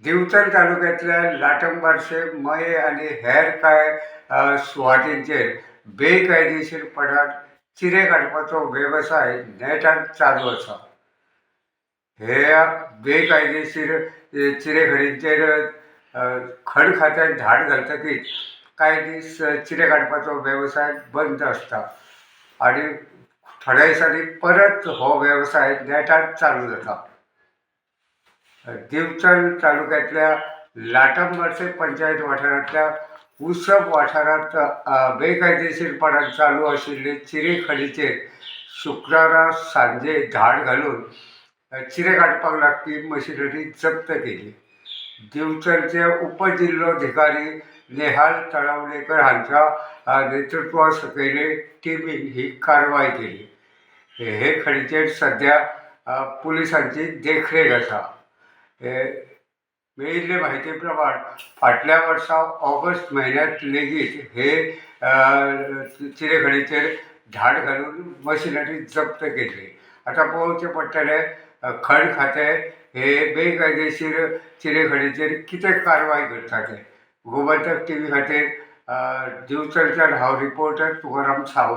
दिवचल तालुक्यांतल्या लाटंबार्से, मये आनी हेर कांय सुवातींचेर बेकायदेशीरपणान चिरे काडपाचो वेवसाय नेटान चालू आसा. हे बेकायदेशीर चिरे खडींचेर खण खात्यान धाड घालतकीच कांय दीस चिरे काडपाचो वेवसाय बंद आसता आनी थोड्या दिसांनी परत हो वेवसाय नेटान चालू जाता. दिवचल तालुक्यांतल्या लाटंबार्से पंचायत वाठारांतल्या उसप वाठारांत बेकायदेशीरपणान चालू आशिल्ले चिरे खडीचेर शुक्रारा सांजे धाड घालून चिरे काडपाक लागपी मशिनरी जप्त केली. दिवचलचे उपजिल्लोधिकारी नेहाल तळावलेकर हांच्या नेतृत्वा सकयले टिमीन ही कारवाय केली. हे खडीचेर सद्या पुलिसांची देखरेख आसा. मेळिल्ले म्हायती प्रमाण फाटल्या वर्सा ऑगस्ट म्हयन्यांत लेगीत हे चिरेखडीचेर धाड घालून मशिनरी जप्त केली. आतां पळोवचें पडटलें खण खातें हे बेकायदेशीर चिरेखडीचेर कितें कारवाय करता तें. गोमंतक टिवी खातीर दिवचलच्यान हांव रिपोर्टर तुकाराम सावंत.